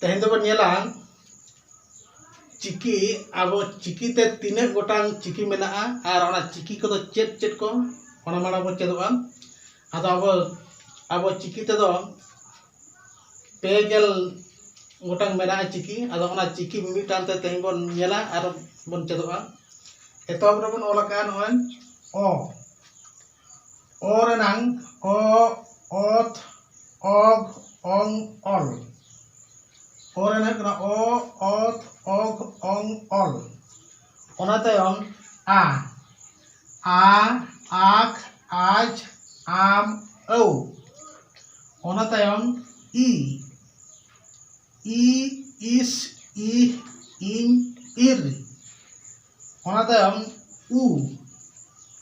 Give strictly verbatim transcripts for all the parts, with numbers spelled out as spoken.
ᱛᱮᱦᱮᱧ ᱫᱚᱵᱚᱱ ᱧᱮᱞᱟ ᱪᱤᱠᱤ, ᱟᱵᱚ ᱪᱤᱠᱤ ᱛᱮ ᱛᱤᱱᱟᱹᱜ ᱜᱚᱴᱟᱝ ᱪᱤᱠᱤ ᱢᱮᱱᱟᱜᱼᱟ ᱟᱨ ᱚᱱᱟ ᱪᱤᱠᱤ ᱠᱚᱫᱚ ᱪᱮᱫ ᱪᱮᱫ ᱠᱚ, ᱚᱱᱟ ᱢᱟᱲᱟᱝ ᱵᱚᱱ ᱪᱮᱫᱚᱜᱼᱟ᱾ ᱟᱫᱚ ᱟᱵᱚ, ᱟᱵᱚ ᱪᱤᱠᱤ ᱛᱮᱫᱚ ᱯᱮ ᱜᱮᱞ ᱜᱚᱴᱟᱝ ᱢᱮᱱᱟᱜᱼᱟ ᱪᱤᱠᱤ᱾ ᱟᱫᱚ ᱚᱱᱟ ᱪᱤᱠᱤ ᱢᱤᱢᱤᱫᱴᱟᱝ ᱛᱮ ᱛᱮᱦᱮᱧ ᱵᱚᱱ ᱧᱮᱞᱟ ᱟᱨ ᱵᱚᱱ ᱪᱮᱫᱚᱜᱼᱟ᱾ ᱮᱛᱚᱦᱚᱵ ᱨᱮᱵᱚᱱ ᱚᱞ ᱟᱠᱟᱫᱼᱟ ᱱᱚᱜᱼᱚᱭ ᱚ᱾ ᱚ ᱨᱮᱱᱟᱝ ᱚ, ᱚᱛ, ᱚᱜ, ᱚᱝ, ᱚᱞ᱾ ᱚ ᱨᱮᱱᱟᱜ ᱦᱩᱭᱩᱜ ᱠᱟᱱᱟ ᱚ, ᱚᱛ, ᱚᱜ, ᱚᱝ, ᱚᱞ᱾ ᱚᱱᱟ ᱛᱟᱭᱚᱢ ᱟ, ᱟ, ᱟᱠ, ᱟᱡ, ᱟᱢ, ᱟᱹᱣ᱾ ᱚᱱᱟ ᱛᱟᱭᱚᱢ ᱤ, ᱤ, ᱤᱥ, ᱤᱦ, ᱤᱧ, ᱤᱨ᱾ ᱚᱱᱟ ᱛᱟᱭᱚᱢ ᱩ,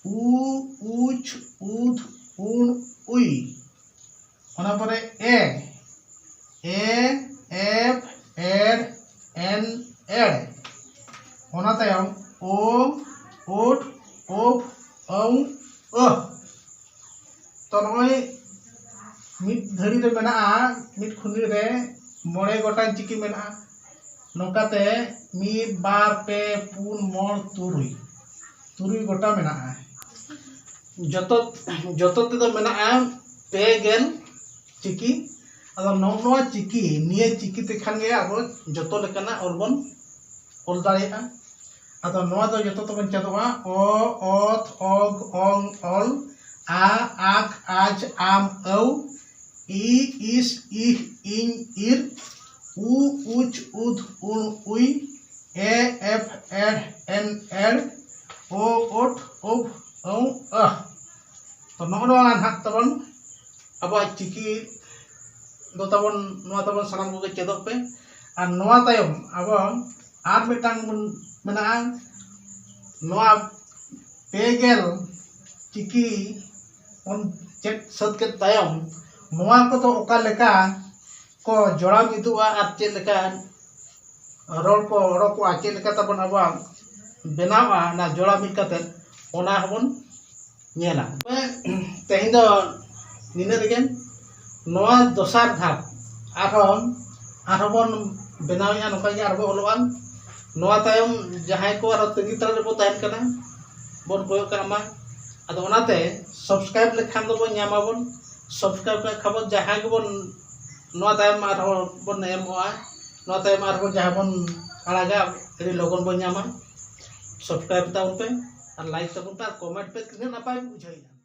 ᱩ, ᱩᱪ, ᱩᱫ, ᱩᱬ, ᱩᱭ᱾ ᱚᱱᱟ ᱯᱚᱨᱮ ᱮ, ᱮ, ᱮᱯ, ᱮᱰ, ᱮᱱ, ᱮᱲ᱾ ᱚᱱᱟ ᱛᱟᱭᱚᱢ ᱳ, ᱳᱴ, ᱳᱯ, ᱚᱝ, ᱟᱹᱦ᱾ ᱛᱚ ᱱᱚᱜᱼᱚᱭ ᱢᱤᱫ ᱫᱷᱟᱹᱲᱤ ᱨᱮ ᱢᱮᱱᱟᱜᱼᱟ, ᱢᱤᱫ ᱠᱷᱩᱸᱫᱽᱲᱤ ᱨᱮ ᱢᱚᱬᱮ ᱜᱚᱴᱟᱝ ᱪᱤᱠᱤ ᱢᱮᱱᱟᱜᱼᱟ᱾ ᱱᱚᱝᱠᱟᱛᱮ ᱢᱤᱫ, ᱵᱟᱨ, ᱯᱮ, ᱯᱩᱱ, ᱢᱚᱬ, ᱛᱩᱨᱩᱭ, ᱛᱩᱨᱩᱭ ᱜᱚᱴᱟ ᱢᱮᱱᱟᱜᱼᱟ᱾ ᱡᱚᱛᱚ, ᱡᱚᱛᱚ ᱛᱮᱫᱚ ᱢᱮᱱᱟᱜᱼᱟ ᱯᱮ ᱜᱮᱞ ᱪᱤᱠᱤ᱾ ᱟᱫᱚ ᱱᱚᱜᱼᱚ ᱱᱚᱣᱟ ᱪᱤᱠᱤ, ᱱᱤᱭᱟᱹ ᱪᱤᱠᱤ ᱛᱮᱠᱷᱟᱱ ᱜᱮ ᱟᱵᱚ ᱡᱚᱛᱚ ᱞᱮᱠᱟᱱᱟᱜ ᱚᱞ ᱵᱚᱱ ᱚᱞ ᱫᱟᱲᱮᱭᱟᱜᱼᱟ᱾ ᱟᱫᱚ ᱱᱚᱣᱟ ᱫᱚ ᱡᱚᱛᱚ ᱛᱮᱵᱚᱱ ᱪᱮᱫᱚᱜᱼᱟ᱾ ᱚ, ᱚᱛ, ᱚᱜ, ᱚᱝ, ᱚᱞ, ᱟ, ᱟᱠ, ᱟᱡ, ᱟᱢ, ᱟᱹᱣ, ᱤ, ᱤᱥ, ᱤᱦ, ᱤᱧ, ᱤᱨ, ᱩ, ᱩᱪ, ᱩᱫ, ᱩᱬ, ᱩᱭ, ᱮ, ᱮᱯ, ᱮᱰ, ᱮᱱ, ᱮᱲ, ᱳ, ᱳᱴ, ᱳᱵ, ᱚᱝ, ᱟᱹᱦ᱾ ᱛᱚ ᱱᱚᱜᱼᱚ ᱱᱚᱣᱟ ᱱᱟᱦᱟᱜ ᱛᱟᱵᱚᱱ ᱟᱵᱚᱣᱟᱜ ᱪᱤᱠᱤ ᱫᱚ ᱛᱟᱵᱚᱱ, ᱱᱚᱣᱟ ᱛᱟᱵᱚᱱ ᱥᱟᱱᱟᱢ ᱠᱚᱜᱮ ᱪᱮᱫᱚᱜ ᱯᱮ᱾ ᱟᱨ ᱱᱚᱣᱟ ᱛᱟᱭᱚᱢ ᱟᱵᱚ ᱟᱨ ᱢᱤᱫᱴᱟᱝ ᱵᱚᱱ ᱢᱮᱱᱟᱜᱼᱟ, ᱱᱚᱣᱟ ᱯᱮ ᱜᱮᱞ ᱪᱤᱠᱤ ᱵᱚᱱ ᱪᱮᱫ ᱥᱟᱹᱛ ᱠᱮᱫ ᱛᱟᱭᱚᱢ, ᱱᱚᱣᱟ ᱠᱚᱫᱚ ᱚᱠᱟ ᱞᱮᱠᱟ ᱠᱚ ᱡᱚᱲᱟᱣ ᱢᱤᱫᱚᱜᱼᱟ ᱟᱨ ᱪᱮᱫ ᱞᱮᱠᱟ ᱨᱚᱲ ᱠᱚ ᱚᱰᱚᱠᱚᱜᱼᱟ, ᱪᱮᱫ ᱞᱮᱠᱟ ᱛᱟᱵᱚᱱ ᱟᱵᱚᱣᱟᱜ ᱵᱮᱱᱟᱣᱼᱟ, ᱚᱱᱟ ᱡᱚᱲᱟᱣ ᱢᱤᱫ ᱠᱟᱛᱮᱫ ᱚᱱᱟ ᱦᱚᱸᱵᱚᱱ ᱧᱮᱞᱟ᱾ ᱛᱮᱦᱮᱧ ᱫᱚ ᱱᱤᱱᱟᱹᱜ ᱨᱮᱜᱮ᱾ ᱱᱚᱣᱟ ᱫᱚᱥᱟᱨ ᱫᱷᱟᱯ ᱟᱨᱦᱚᱸ ᱟᱨᱦᱚᱸ ᱵᱚᱱ ᱵᱮᱱᱟᱣᱮᱫᱼᱟ, ᱱᱚᱝᱠᱟ ᱜᱮ ᱟᱨᱦᱚᱸ ᱚᱞᱚᱜᱼᱟ᱾ ᱱᱚᱣᱟ ᱛᱟᱭᱚᱢ ᱡᱟᱦᱟᱸᱭ ᱠᱚ ᱟᱨᱦᱚᱸ ᱛᱟᱺᱜᱤ ᱛᱟᱲᱟᱜ ᱨᱮᱵᱚ ᱛᱟᱦᱮᱱ ᱠᱟᱱᱟ, ᱵᱚᱱ ᱠᱚᱭᱚᱜ ᱠᱟᱜ ᱢᱟ᱾ ᱟᱫᱚ ᱚᱱᱟᱛᱮ subscribe ᱞᱮᱠᱷᱟᱱ ᱫᱚᱵᱚᱱ ᱧᱟᱢᱟᱵᱚᱱ᱾ Subscribe ᱞᱮᱠᱷᱟᱱ ᱵᱚᱱ ᱡᱟᱦᱟᱸᱭ ᱜᱮᱵᱚᱱ ᱱᱚᱣᱟ ᱛᱟᱭᱚᱢ ᱟᱨᱦᱚᱸ ᱵᱚᱱ ᱮᱢᱚᱜᱼᱟ, ᱱᱚᱣᱟ ᱛᱟᱭᱚᱢ ᱟᱨᱦᱚᱸ ᱡᱟᱦᱟᱸ ᱵᱚᱱ ᱟᱲᱟᱜᱟ, ᱟᱹᱰᱤ ᱞᱚᱜᱚᱱ ᱵᱚᱱ ᱧᱟᱢᱟ᱾ Subscribe ᱛᱟᱵᱚᱱ ᱯᱮ ᱟᱨ like ᱛᱟᱵᱚᱱ ᱯᱮ ᱟᱨ comment ᱯᱮ, ᱛᱤᱱᱟᱹᱜ ᱱᱟᱯᱟᱭ ᱵᱚᱱ ᱵᱩᱡᱷᱟᱹᱣᱮᱫᱼᱟ᱾